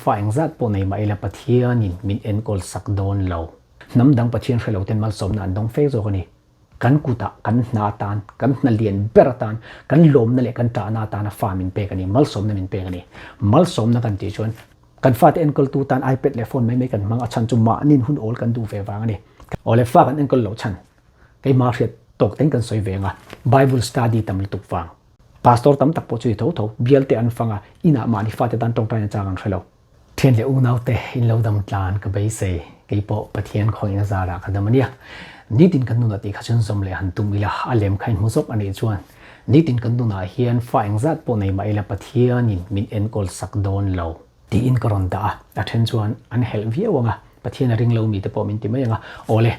fa engzat pawh nei mah ila Pathianin min enkawl sak dawn lo. Hnam dang Pathian hre lo ten malsawmna an dawng fe zawk a ni. Kan kutah kan hna atan, kan hna lian ber atan, kan lawmna leh kan tahna atana fa min pek a ni, malsawmna min pek a ni. Malsawmna kan tih chuan kan fate enkawltu tan iPad leh phone mai mai kan hmang a chhan chu mahniin hun awl kan duh ve vang a ni. Awle fa kan enkawl loh chhan keimah hriat tawk teng kan sawi ve ang a, Bible study tam lutuk vang. Pastor tam tak pawh chu i tho tho, bialte an fang a, inah mahni fate tan tawngtaina chang an hre lo. Thian leh unaute in lo dam tlan ka beisei, keipawh Pathian khawngin a zarah ka dam a nia. Nitin kan nunah tih kha chuan zawm leh han tum ila, a lem kha in hmu zawk a nih chuan nitin kan nunah hian fa engzat pawh nei mah ila Pathianin min enkawl sak dawn lo. Tiin ka rawn dah a, a then chuan an helh viau ang a, Pathian a ring lo mi te pawh min ti mai ang a, awle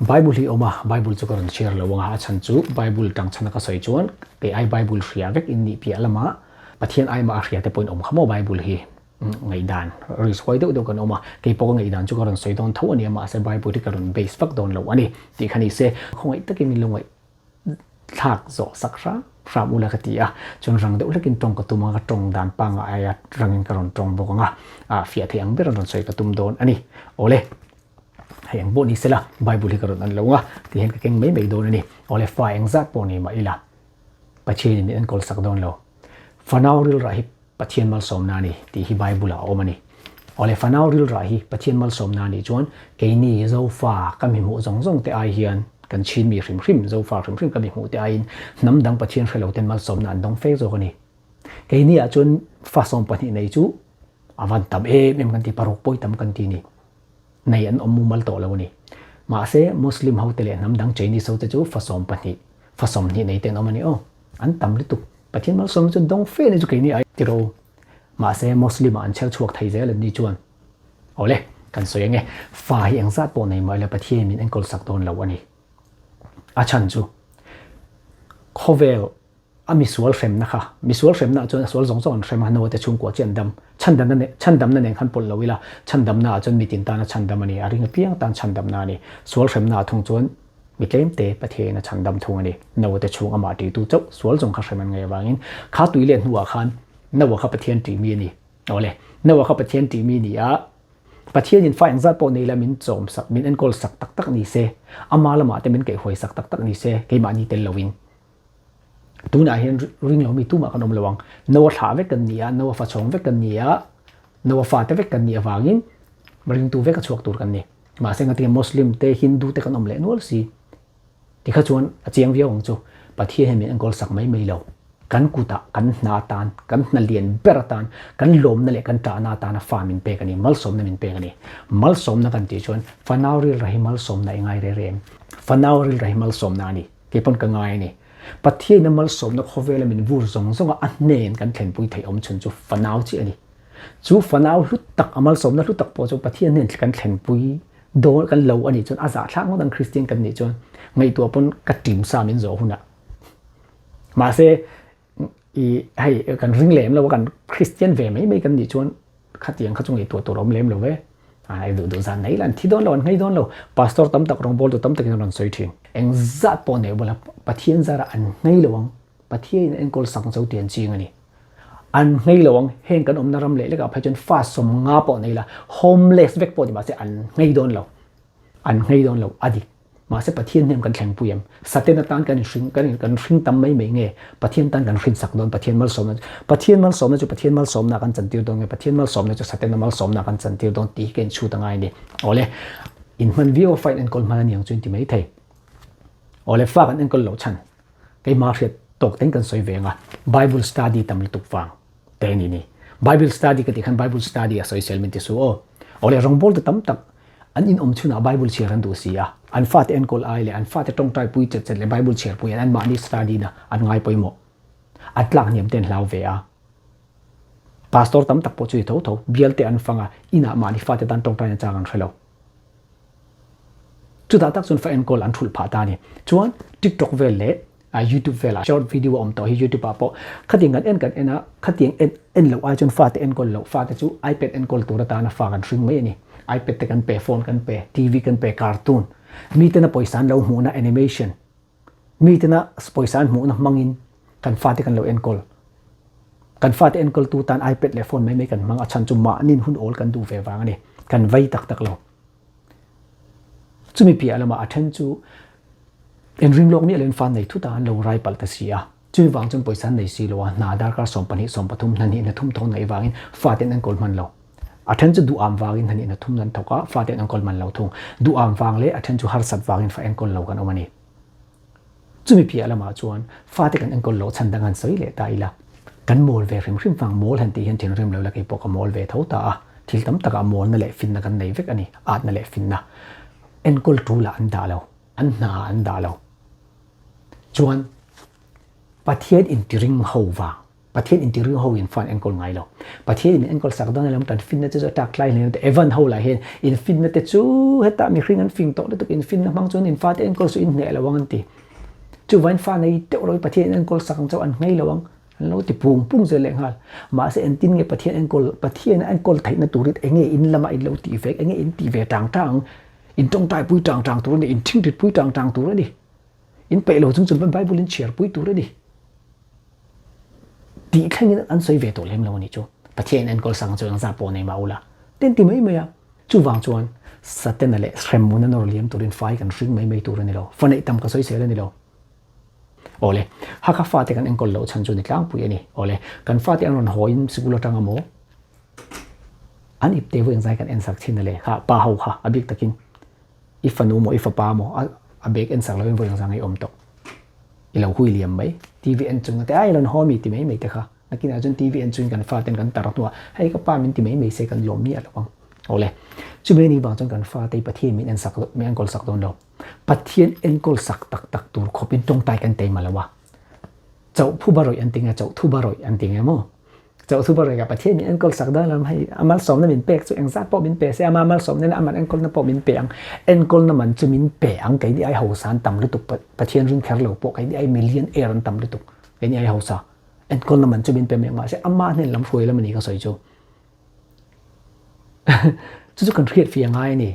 Bible hi awm a, Bible chu ka rawn share lo ang a, a chhan chu Bible tang chhana ka sawi chuan kei ai Bible hria vek in nih piah lama Pathian ai mah a hria te pawhin awm kha maw Bible hi ngaihdan risk huai deuh deuh kan awm a, kei pawh ka ngaihdan chu ka rawn sawi dawn tho a nia mahse Bible hi ka rawn base vak dawn lo a ni tih kha ni se khawngaih takin min lo ngaih thlak zawh sak hram hram ula ka ti a, chuan rang deuh hlekin tawng ka tum ang a, ka tawng dan pangngai aia rangin ka rawn tawng bawk ang a, ah fiah thei ang ber a rawn sawi ka tum dawn a ni. Awle, hei ang pawh ni sela Bible hi ka rawn an lo ang a, ti hian ka keng mai mai dawn a ni. Awle, fa engzat pawh ni mah ila Pathianin min enkawl sak dawn lo. Fanau rilrah hi Pathian malsawmna a ni tih hi Bible ah a awm a ni. Awle fanau rilrah hi Pathian malsawmna a nih chuan keini Zofa ka mi hmuh zawng zawng te ai hian kan chhin mi hrim hrim Zofa hrim hrim ka mi hmuh te aiin hnam dang Pathian hre lo ten malsawmna an dawng fe zawk a ni. Keini ah chuan fa 12 nei chu a van tam em em kan ti paruk pawi tam kan ti ni. Nei an awm mumal tawh lo a ni. Mahse Muslim ho te leh hnam dang Chinese ho te chu fa 12 fa 20 nei te an awm a ni aw. An tam lutuk. Pathian malsawmna chu dawng fe ni chu keini ai tiro. Mahse Muslim ah an chher chhuak thei zel an ni chuan. Awle, kan sawi ange, fa hi engzat pawh nei mah ila Pathian min enkawl sak dawn lo a ni. A chhan chu khawvel a misual hremna kha, misual hremna ah chuan a sual zawng zawng an hrem a, Noah te chhungkua chi an dam. Chhandamna nen, chhandamna nen khan pawlh lo ila, chhandamna ah chuan mitin tana chhandam a ni, a ring apiang tan chhandamna a ni. Sual hremna ah thung chuan Mi tlemte Pathiain a chhandam thung a ni. Noah te chhung amah ṭihtu chauh sual zawng kha hrem an ngaih avangin kha tui leh hnuah khan Noah kha Pathian ṭihmi a ni. Awle, Noah kha Pathian ṭihmi ni a, Pathianin fa engzat pawh nei la min chawm sak, min enkawl sak tak tak ni se, ama lamah te min kaihhuai sak tak tak ni se, keimahni tel loin tunah hian ring lo mi tumah kan awm lo ang. Noah thlah vek kan ni a, Noah fa chhawng vek kan ni a, Noah fate vek kan nih avangin ringtu vek a chhuak tur kan ni. Mahse ngatinge Muslim te Hindu te kan awm leh nual si. Tikha chuan a chiang viau ang chu. Pathian hian min enkawl sak mai mai lo. Kan kutah kan hna atan, kan hna lian ber atan, kan lawmna leh kan tahna atana fa min pek a ni, malsawmna min pek a ni. Malsawmna kan tih chuan fanau rilra hi malsawmna i ngai rere em? Fanau rilra hi malsawmna a ni. Kei pawn ka ngai a ni. Pathiain a malsawmna khawvela min vur zawng zawnga a hnen kan thlenpui theih awm chhun chu fanau chiah a ni. Chu fanau hlu tak, a malsawmna hlu tak pawh chu Pathian hnen kan thlenpui dawn kan lo a nih chuan a zahthlak ngawt ang Kristian kan nih chuan ngaihtuah pawn ka tim sa min zawh hunah. Mahse i hei kan ring lem lo a kan Kristian ve mai mai kan nih chuan khatiang kha chu ngaihtuah tur a awm lem lo ve. Ai duh duh zan nei la an thi dawn lo an nghei dawn lo. Pastor tam tak rawngbawltu tam takin an rawn sawi thin. Engzat pawh nei bawla Pathian zarah an nghei lo ang. Pathiain a enkawl sak cho tih an ching a ni. An nghei lo ang, heng kan awmna ram leh lekah phei chuan fa 50 pawh nei la, homeless vek pawh ni mahse an nghei dawn lo. An nghei dawn lo, a dik. Mahse Pathian hnem kan thleng pui em? Saten atan kan inhring, kan in, kan hring tam mai mai nge? Pathian tan kan hrin sak dawn, Pathian malsawmna chu. Pathian malsawmna chu Pathian malsawmna kan chantir dawn nge? Pathian malsawmna chu Satena malsawmna kan chantir dawn tih hi ka inchhut a ngai a ni. Awle, inhman viau a fa in enkawl hman a ni ang chu in ti mai thei. Awle, fa kan enkawl loh chhan. Keimah hriat tawk ten kan sawi ve anga Bible study tam lutuk vang te ni ni. Bible study ka tih khan Bible study a sawisel min ti su aw. Awle rawngbawl te tam tak an in awm chhunah Bible chhiar an duh si a, an fate enkawl ai leh an fate tawngtai pui chet chet leh Bible chhiar pui an anmahni study na an ngai pawimawh. A tlak hniam te an hlau ve a. Pastor tam tak pawh chu i tho tho, bial te an fang a, inah mahni fate tan tawngtai na chang an hre lo. Chutah tak chuan fa enkawl an thulh phah ta a ni. Chuan TikTok vel leh YouTube velah short video a awm tawh hi YouTube ah pawh khatiang kan en kan en a, khatiang en en loh ai chuan fate enkawl loh, fate chu iPad enkawl tur atana fa kan hring mai a ni. iPad te kan pe, phone kan pe, TV kan pe, cartoon, mitena pawisa an lo hmuhna animation, mitena pawisa an hmuhna hmangin kan fate kan lo enkawl. Kan fate enkawltu tan iPad leh phone mai mai kan hmang a chhan chu mahniin hun awl kan duh ve vang a ni. Kan vei tak tak lo. Chumi piah lamah a then chu inring lawk miah loin fa nei thut a an lo rai palh ta si a. Chumi vang chuan pawisa an nei si lo a, hna darkar 12, 13, hna hnih hna thum thawk naih vangin fate'n an kawl hman lo. A then chu duham vangin hna hnih hna thum an thawk a, fate'n an kawl hman lo thung. Duham vang leh a then chu harsat vangin fa enkawl lo kan awm a ni. Chumi piah lamah chuan fate kan enkawl loh chhan dang han sawi leh ta ila, kan mawl ve hrim hrim vang mawl han tih hian thinrim lo la kei pawh ka mawl ve tho ta a, thil tam takah mawlna leh finna kan nei vek a ni, atna leh finna enkawl tulah an dah lo, an hna ah an dah lo. Chuan Pathian intiring ho vang. Pathian in tiring ho in fan enkawl ngai lo. Pathian in enkawl sak dawn lam kan finna te chu atak tlai hle te Evan ho lah hian in finna te chu heta mihring an fing tawh lutuk in finna hmang chuan in fate enkawl su in hneh lo ang an ti. Chuvain fa nei teuh lo Pathian in enkawl sak ang chauh an nghei lo ang an lo ti pung pung zel leh nghal. Mahse engtin nge Pathian enkawl Pathian a enkawl theihna turin enge in lama in lo tih ve enge in tih ve tang tang in tawngtai pui tang tang tur a ni in thingrit pui tang tang tur a ni. In peih lo chung chung pawn Bible in chhiar pui tur a ni. Tih thlengin an sawi ve tawh lem lo a nih chu. Pathian in enkawl sang chu engzah pawh nei mah ula. Te an ti mai mai a. Chuvang chuan Satana leh hremhmun a nawr liam turin fai kan hring mai mai tur a ni lo. Fa neih tam ka sawi sel a ni lo. Awle, Hakha fate kan enkawl loh chhan chu ni tlangpui a ni. Awle, kan fate an rawn haw in sikul atang amaw? An ipte vawi engzai kan ensak thin a le. Kha pa ho kha a bik takin. I fanu maw i fapa maw a a bag en sak loin vawi engzang i awm tawh. I lo hui liam mai. TV en chung te ai rawn haw mi ti mai mai te kha. Nakinah chuan TV en chungin kan fa ten kan tar hnuah hei ka pa min ti mai mai se kan lawm miah lo ang. Awle. Chumi anih vang chuan kan fa te hi Pathian min en sak min enkawl sak dawn lo. Pathian enkawl sak tak tak tur khawpin tawngtai kan teima lo a. Chauh phu ba rawih an ti nge chauh thu ba rawih an ti nge maw? Chauh thu ba rawih ah Pathian min enkawl sak dawn lo hei a malsawmna min pek chu engzat pawh min pe se ama malsawmna in aman enkawlna pawh min pe ang enkawlna man chu min pe ang keini ai hausa an tam lutuk Pathian ring kher lo pawh keini ai million air an tam lutuk keini ai hausa enkawlna man chu min pe mai ang mahse ama hnen lam hruai lam a ni ka sawi chu chu chu kan hriat fiah ngai a ni.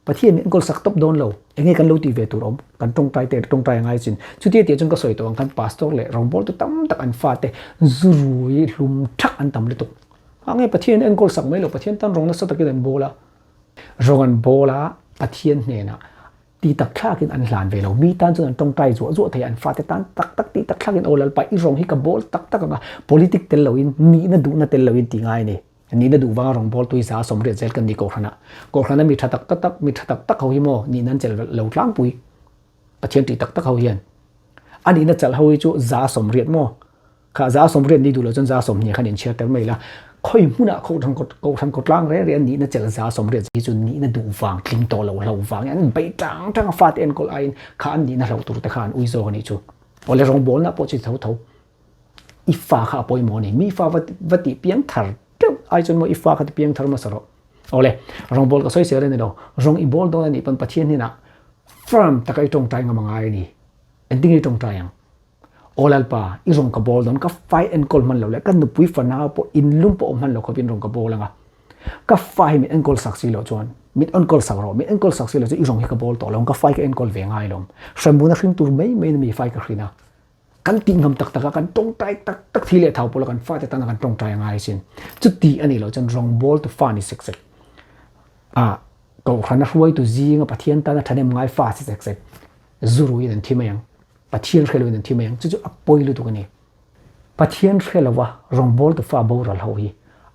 Pathian min enkawl sak tawp dawn lo, enge kan lo tih ve tur awm, kan tawngtai te tawngtai a ngai chin. Chutia tih chuan ka sawi tawh ang khan pastor leh rawngbawltu tam tak an fate zu rui hlum thak an tam lutuk. A nge Pathian enkawl sak mai lo, Pathian tan rawng nasa takin an bawl a, rawng an bawl a, Pathian hnenah ti tak thlakin an hlan ve lo. Mi tan chuan an tawngtai zuah zuah thei a, an fate tan tak tak ti tak thlakin aw Lalpa i rawng hi ka bawl tak tak ang a, politic tel loin, nihna duhna tel loin ti ngai a ni. Nihna duh vanga rawngbâwl tui za 80 zel kan ni Kohhranah. Kohhrana mi ṭha tak tak tak, mi ṭha tak tak ho hi maw nihna an chelh lo tlangpui. Pathian ṭih tak tak ho hian. A nihna chalh ho hi chu za 80 maw? Kha za 80 ni duh lo chuan za 20 khan inchhiar tel mai la. Khawi hmunah Kohhran Kohhran kawtlang reng reng nihna chelh za 80 hi chu nihna duh vang tling tawh lo hlo vang an beih ṭang ṭang a fate enkawl aiin kha an nihna hloh tur te kha an ui zawk a nih chu. Awle rawngbâwlna pawh chu tho tho. I fa kha a pawimawh a ni. Mi fa va va tih piang thar teuh ai chuan maw i fa kha ti piang thar hmasa rawh. Awle, rawngbawl ka sawi sel a ni lo. Rawng i bawl dawn a nih pawn Pathian hnenah firm taka i tawngtai ngam a ngai a ni. Engtin nge i tawngtai ang? Aw Lalpa, i rawng ka bawl dawn, ka fai enkawl hman lo leh ka nupui fanau pawh inlum pawh awm hman lo khawpin rawng ka bawl ang a. Ka fai min enkawl sak si loh chuan min enkawl sak rawh, min enkawl sak si loh chuan i rawng hi ka bawl tawh lo ang, ka fai ka enkawl ve ngai lo. Hremhmun a hring tur mai maiin mi fai ka hrin a. Kan tih ngam tak tak a, kan tawngtai tak tak thi leh thau pawh la kan fate tana kan tawngtai a ngai asin. Chuti a nih loh chuan rawngbawl tu fa ni sek sek a, Kohhrana hruaitu zinga Pathian tana thahnem ngai fa si sek sek zu ruiin an thi mai ang, Pathian hre loin an thi mai ang, chu chu a pawi lutuk a ni. Pathian hre lova rawngbawl tu fa boral ho hi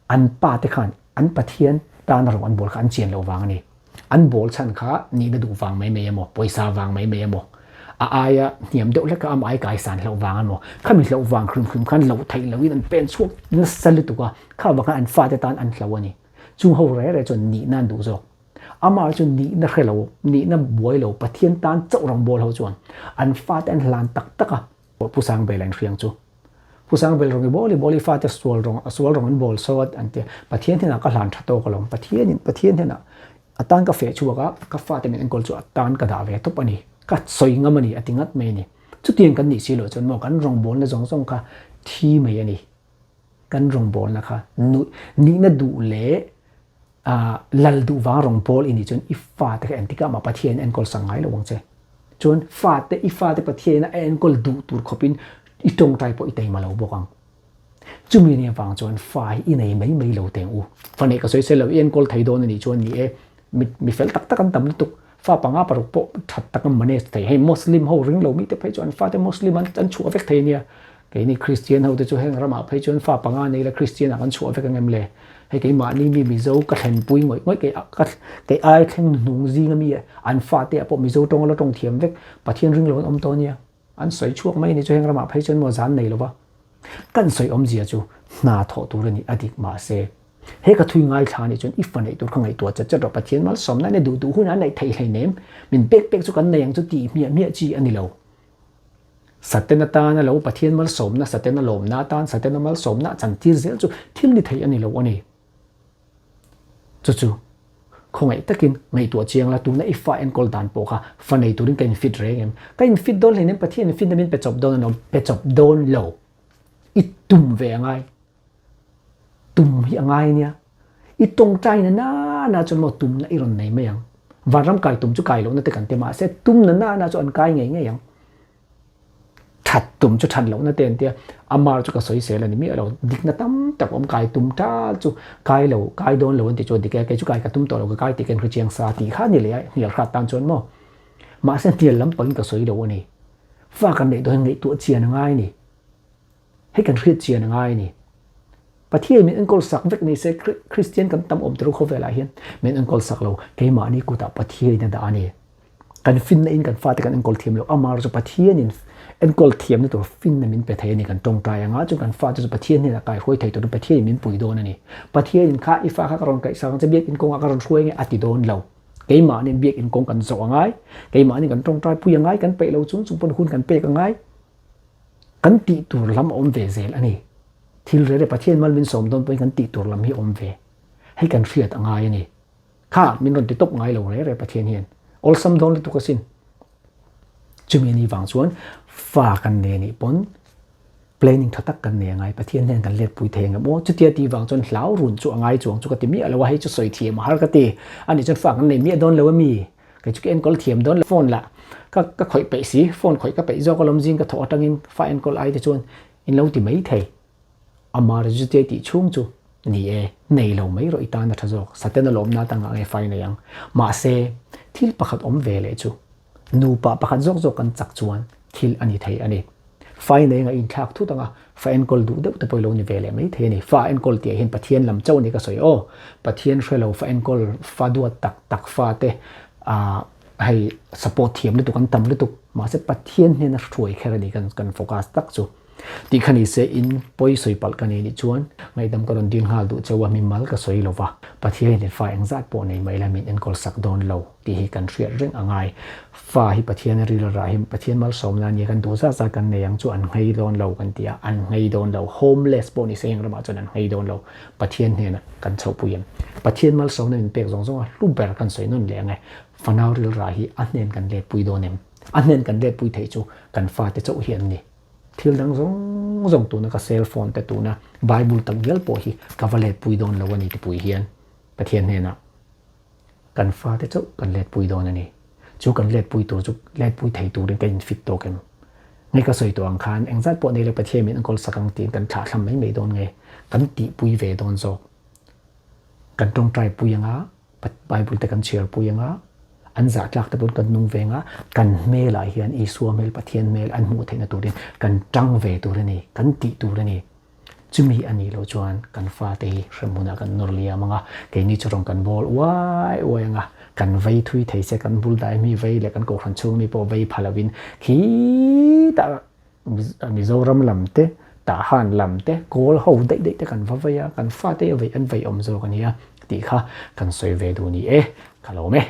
an pa te khan an Pathian tana rawng an bawl kha an chian loh vang a ni. An bawl chhan kha nihna duh vang mai mai emaw, pawisa vang mai mai emaw, a aia hniam deuh hleka amah ai kaisan hlauh vang emaw, khami hlauh vang hrim hrim khan loh theih lohin an pen chhuak nasa lutuk a, kha vang khan an fate tan an hlo a ni. Chung ho reh reh chuan nihna an duh zawk. Amah chu nihna hre lo, nihna buai lo, Pathian tan chauh rawngbawl ho chuan an fate an hlan tak tak a. Pu Sangbel an hriang chu. Pu Sangbel rawng i bawl i bawl i fate sual rawng a sual rawng an bawl sawt an tia. Pathian hnenah ka hlan tha tawk alawm. Pathianin Pathian hnenah a tan ka feh chhuak a, ka fate min enkawl chu a tan ka dah ve tawp a ni. Ka sawi ngam a ni a ti ngat mai a ni. Chutiang kan nih si loh chuan maw kan rawngbawlna zawng zawng kha thi mai a ni. Kan rawngbawlna kha nihna duh leh lal duh vang rawngbâwl i nih chuan i fate kha engtikah mah Pathianin a enkawl sak ngai lo ang che. Chuan fate, i fate Pathianin a enkawl duh tur khawpin i tawngtai pawh i taima lo bawk ang. Chumi ni avang chuan fa hi i nei mai mai lo teng u. Fa neih ka sawi sel lo, i enkawl thei dawn a nih chuan ni e, mi mi fel tak tak an tam lutuk. Fa panga paruk pawh that tak an manage thei. Hei Muslim ho ring lo mite phei chuan fate Muslim an an chhuah vek thei ania. Keini Christian ho te chu heng ramah phei chuan fa panga nei la Christian ah kan chhuah vek ang em le. Hei keimahni mi Mizo ka thlenpui ngawih ngawih kei ka kei ai thleng hnung zing ami an fate ah pawh Mizo tawng a la tawng thiam vek. Pathian ring lo an awm tawh ania. An sawi chhuak mai a ni chu heng ramah phei chuan maw zan nei lova kan sawi awmzia chu hna thawh tur a ni a dik mahse he ka thui ngaithla anih chuan i fa neih tur kha ngaihtuah chat chat rawh Pathian malsawmna ania duh duh hunah a neih theih hleinem min pek pek chu kan nei ang chu tih hmiah hmiah chi a ni lo. Saten atana lo Pathian malsawmna Saten a lawmna atan Saten a malsawmna a chantir zel chu thil ni thei a ni lo a ni. Chu chu khawngaih takin ngaihtuah chiang la, tuna i fa enkawl dan pawh kha fa nei turin ka infit reng em? Ka infit dawn hleinem Pathian in fitna min pe chawp dawn a ni pe chawp dawn lo. I tum ve a ngai. Tum hi a ngai ania. I tawngtai na na na chuan maw tumna i rawn nei mai ang. Vanram kai tum chu kai lohna te kan ti mahse tumna na na chu an kai ngei ngei ang. That tum chu that lohna te an tia, a mar chu ka sawi sel a ni miah lo, dikna tam tak awm kai tum tal chu kai lo, kai dawn lo an ti chu a dik e, kei chu kai ka tum tawh lo, ka kai tih ka inhre chiang sa tih kha a ni leh a, hnial hrat tan chuan maw. Mahse hnial lam pangin ka sawi lo a ni. Fa kan neih dawn hian ngaihtuah chian a ngai a ni. Hei kan hriat chian a ngai a ni. Pathian min enkawl sak vek ni se Kristian kan tam awm tur khawvelah hian min enkawl sak lo, keimahni kutah Pathianin a dah a ni. Kan finna in kan fate kan enkawl thiam lo, amah erawh chu Pathianin enkawl thiamna tur finna min pe thei a ni. Kan tawngtai anga chuan kan fate chu Pathian hnenah kaihruai thei turin Pathianin min pui dawn a ni. Pathianin kha i fa kha ka rawn kaihsak ang che, biakin kawngah ka rawn hruai nge a ti dawn lo. Keimahni biakin kawng kan zawh a ngai, keimahni kan tawngtai pui a ngai, kan peih lo chung chung pawn hun kan pek a ngai. Kan tih tur lam a awm ve zel a ni. Thil rere Pathian mal min sawm dawn pawhin kan tih tur lam hi a awm ve. Hei kan hriat a ngai a ni. Kha min rawn ti tawp ngai lo rere Pathian hian. Awlsam dawn lutuk asin. Chumi a nih vang chuan fa kan nei anih pawn planning tha tak kan nei a ngai. Pathian hian kan let pui thei ang em aw. Chutia tih vang chuan hlau run chu a ngai chuang chu ka ti miah lo a, hei chu sawi thiam a har ka ti. Anih chuan fa kan nei miah dawn lo a mi? Kei chu ka enkawl thiam dawn lo. Phone lah ka ka khawih peih si, phone khawih ka peih zawk alawm zing ka thawh atangin fa enkawl ai te chuan in lo ti mai thei. Ama Rajute tih chhung chu ni e, nei lo mai rawh i tan a tha zawk, Satan a lawmna atanga nge fai nei ang. Mahse, thil pakhat awm ve leh chu nupa pakhat zawk zawk kan chak chuan thil a ni thei a ni. Fai nei anga inthlak thut anga fa enkawl duh deuh te pawh i lo ni ve leh mai thei a ni. Fa enkawl tih ah hian Pathian lam chauh a ni ka sawi aw. Pathian hre lo fa enkawl fa duat tak tak fa te ah hei support thiam lutuk an tam lutuk. Mahse Pathian hnena hruai kher a ni kan kan focus tak chu. Tih kha ni se in pawi sawi palh ka nei nih chuan ngaihdam ka rawn dil nghal duh cheu a, mimal ka sawi lo va, Pathian in fa engzat pawh nei mai la min enkawl sak dawn lo tih hi kan hriat reng a ngai. Fa hi Pathian a ril a rah hi Pathian malsawmna a nia kan duh zat zat kan nei ang chu an nghei dawn lo kan ti a, an nghei dawn lo, homeless pawh ni se heng ramah chuan an nghei dawn lo, Pathian hnenah kan chhohpui em? Pathian malsawmna min pek zawng zawng a hlu ber kan sawi nawn leh ang e, fanau ril rah hi a hnen kan letpui dawn em? A hnen kan letpui theih chu kan fate chauh hi an ni. Thil dang zawng zawng tuna ka cell phone te tuna Bible tak ngial pawh hi ka va letpui dawn lo a ni tipui hian Pathian hnenah kan fate chauh kan letpui dawn a ni. Chu kan letpui tur chu letpui thei turin ka infit tawk em? Nge ka sawi tawh ang khan engzat pawh nei lo Pathian min enkawl sak ang tiin kan thlahthlam mai mai dawn nge? Kan tihpui ve dawn zawk. Kan tawngtai pui anga Bible te kan chhiar pui anga, an zah tlak te pawn kan nung ve anga, kan hmel ah hian Isua hmel, Pathian hmel an hmuh theihna turin kan tang ve tur a ni, kan tih tur a ni. Chumi a nih loh chuan kan fate hi hremhmunah kan nawr liam anga, keini chu rawn kan bawl uai uai anga, kan vei thui thei se, kan bul dai mi vei leh kan kohhran chhung mi pawh vei pha lovin khitah Mizoram lam te, Tahan lam te, Kawl ho daih daih te kan va vei a, kan fate vei an vei awm zawk a nia tih kha kan sawi ve duh ni e, ka lawm e.